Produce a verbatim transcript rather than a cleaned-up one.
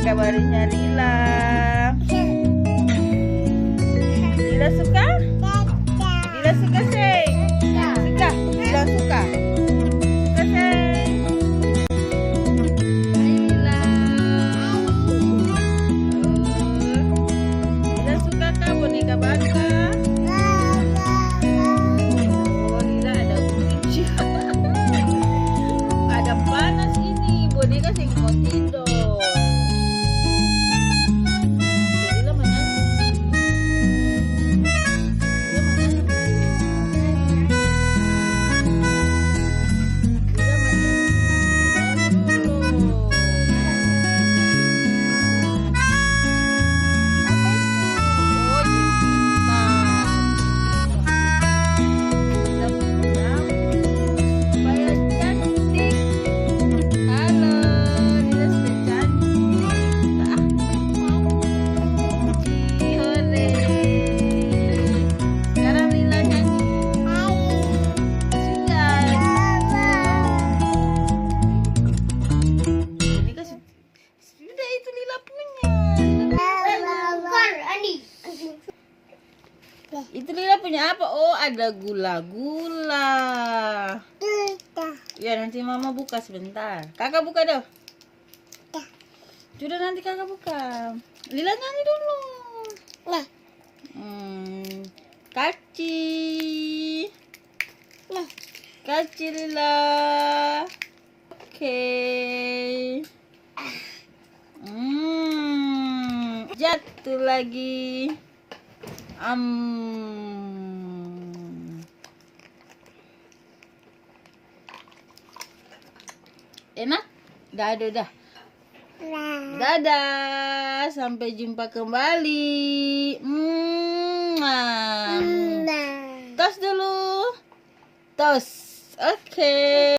Kabarnya Lila. Lila suka? Lila suka, seng? Suka. Lila suka. Suka, seng? Hai, Lila. Lila suka ka boneka baru ka? Oh, Lila ada kucing. Ada panas ini, boneka seng mau tidur. Lila manyanyi. Lila manyanyi. Lila manyanyi. Lila dulu. Apa itu? Oh, gitar. Kita pulang supaya cantik. Halo, Lila sudah cantik. Ah. Hore. Sekarang Lila nyanyi. Sudah. Ini kan su-, sudah itu Lila punya. Lila punya. Itu Lila punya apa? Oh, ada gula-gula. Ya, nanti Mama buka sebentar. Kakak buka dong. Sudah, nanti Kakak buka. Lila nyanyi dulu. Nah. Hmm, kaci. Nah. Kaci, Lila. Oke. Hmm, jatuh lagi. Am. Enak? Dado dah. Dadah, sampai jumpa kembali. Mua. Tos dulu. Tos. Oke.